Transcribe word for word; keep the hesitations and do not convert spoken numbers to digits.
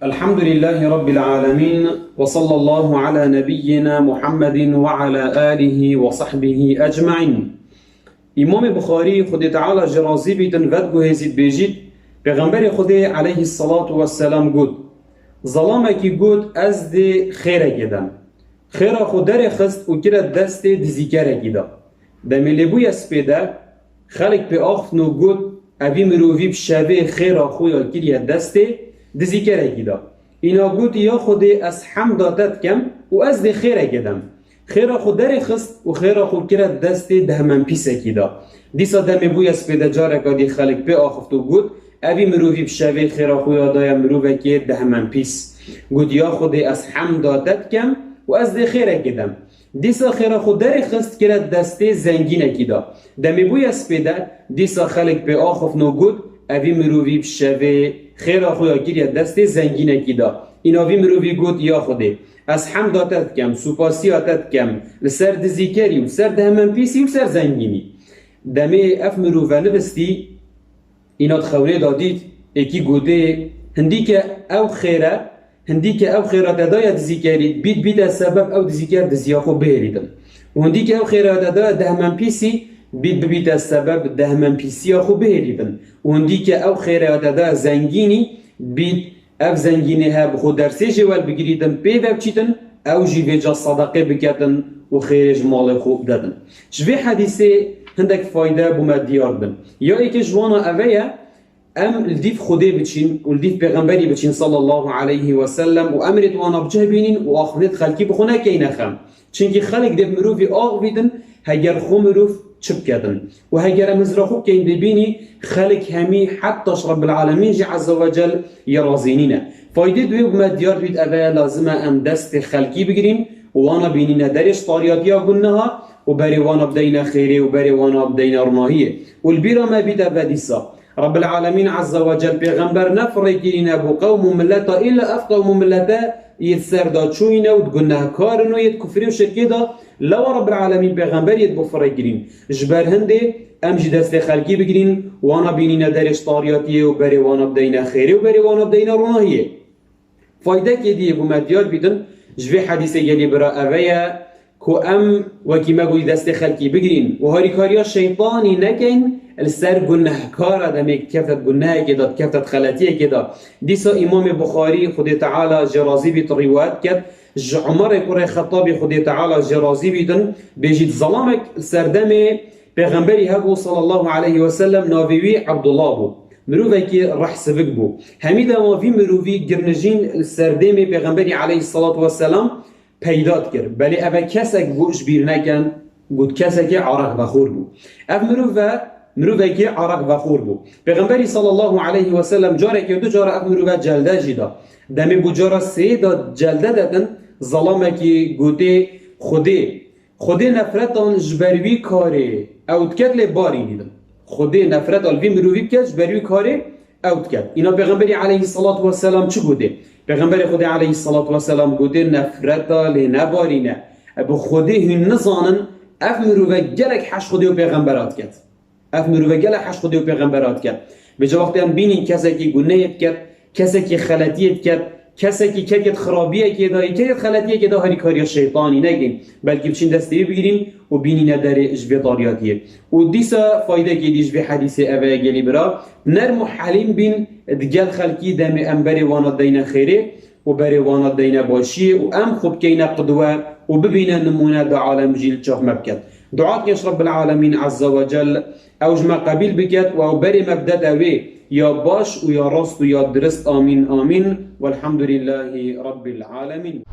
Elhamdülillahi Rabbil alemin ve sallallahu ala nebiyyina Muhammedin ve ala alihi ve sahbihi ecmain. Îmamê Buxarî, Xwedê Teala jê razî bît, in vedguhêzît bêjît, Pêxemberê Xwedê aleyhissalatu vesselam got, Zelamekî got, Ez dê xêrekê dem. Xêra xwe derê xist û kire destê dizîkerekî de. Demê lê bûye spêde, xelk pê axiftin û got, Evî mirovî bi şevê xêra xwe ya kiriye destê dizîkerekî de. Îna got, Ya Xwedê, ez hemda te dikem û ez dê xêrekê dem. Xêra xwe derê xist û xêra xwe kire destê dehmenpîsekî de. Dîsa demê bûye spêde, careka dî xelk pê axift û got, Evî mirovî bi şevê xêra xwe ya daye mirovekê dehmenpîs. Got, Ya Xwedê, ez hemda te dikem û ez dê xêrekê dem. Dîsa xêra xwe derê xist, kire destê zengînekî de. Demê bûye spêde, dîsa xelk pê axiftin û got, Evî mirovî bi şevê xêra xwe ya kiriye destê zengînekî de. Îna vî mirovî got, Ya Xwedê, ez hemda te dikem, supasiya te dikem, li ser dizîkerî û li ser dehmenpîsî û li ser zengînî. Demê ev mirove nivistî, îna di xewnê de dît, êkî gotê, Hindîke ew xêre, hindîke ew xêra te daye dizîkerî, bît bîte sebeb ew dizîker diziya xwe bihêlîtin. Û hindîke ew xêra te daye dehmenpîsî, bît bibîte sebeb dehmenpîsiya xwe bihêlîtin. Û hindîke ew xêra te daye zengînî, bît ev zengînê he bi xwe dersê jê welbigirîtin, pê ve biçîtin, ew jî vêca sedeqê biketin û xêrê ji malê xwe bidetin. Ji vê hedîsê hindek fayde bo me diyar bin. Ya êkê ji wana eve ye, em li dîv Xwedê biçîn û li dîv Pêxemberî biçîn sallallahu aleyhi ve sellem û emrê di wana bi cih bînîn û axiftinê di xelkî bi xwe nekeyne xem. Çimkî xelk dê bi mirovî axivîtin, heger xwe mirov çi biketin. Û heger em hizra xwe bikeyn dê bînî, xelk hemî heta ji Rebbil Alemîn jî Azze ve Cel yê razî nîne. Faydê duyê bi me diyar bît, eve ye, lazim e em destê xelkî bigirîn û wana bînîne derê ji tariyatiya guneha û berê wana bideyne xêrê û berê wana bideyne ronahiyê. Û li bîra me bît eve dîsa. Rebbil Alemîn Azze ve Cel pêxember nefirê kirîne bo qewm û mileta, îlla ev qewm û milete yê di ser de çûyîne û di gunehkar in û yê di kufrê û şirkê de, lewa Rebbil Alemîn pêxember yê di bo firê kirîn. Ji ber hindê em jî destê xelkî bigirîn, wana bînîne derê ji tariyatiyê û berê wana bideyne xêrê û berê wana bideyne ronahiyê. Faydekê dî yê bo me diyar bîtin, ji vê hedîsê gelî bira eve ye, ku em wekî me gotî destê xelkî bigirîn û harîkariya şeytanî nekeyn, li ser gunehkara demê dikefte di gunehekê de, dikefte di xeletiyekê de. Dîsa Îmamê Buxarî, Xwedê Teala jê razî bît, rîwayet ket, ji Umerê kurê Xettabî, Xwedê Teala jê razî bîtin, bêjît, zalamek li serdemê Pêxemberî hebû sallallahu aleyhi ve sellem, navê wî Ebdullah bû. Mirovekî rehsivik bû. Hemî dema vî mirovî girnijîn li serdemê Pêxemberî aleyhissalatu vesselam peyda dikir. Belê eve kesek bû, ji bîr neken, got kesekê areq vexor bû. Ev mirove, mirovekî areq vexor bû. Pêxemberî sallallahu aleyhi ve sellem carekê û du cara ev mirove celde jî da. Demê bû cara sê da celde detin, zalamekî gotê, Xwedê, Xwedê nefretan ji ber wî karê ew diket lê barî nîdin. Xwedê nefreta li vî mirovî biket ji ber wî karê ew diket. Îna Pêxemberî aleyhissalatu vesselam çi gotê? Pêxemberê Xwedê aleyhissalatu vesselam gotê, nefreta lê nebarîne. E, bi Xwedê hûn nizanin, ev mirove gelek heş Xwedê û pêxembera diket. Ev mirove gelek heş Xwedê û pêxembera diket. Vêca wextê em bînîn kesekî gunehê diket, kesekî xeletiyê diket, kesekî ketiye di xirabiyekê de, ketiye di xeletiyekê de, harîkariya şeytanî nekin. Belkî biçin destê wî bigirîn û bînîne derê ji vê tariyatiyê. Û dîsa faydekê dî ji vê hedîsê eve ye gelî bira. Nerm û helîm bîn di gel xelkî demê em berê wana deyne xêrê û berê wana deyne başiyê û em xwe bikeyne qidwe û bibîne nimûne di alem jî li çav me biket. Dua dikin ji Rebbil Alemîn Azze ve Cel ew ji me qebîl biket û ew berê me bidete wê ya baş û ya rast û ya dirist. Amîn, amîn. Welhamdulillahî Rebbil Alemîn.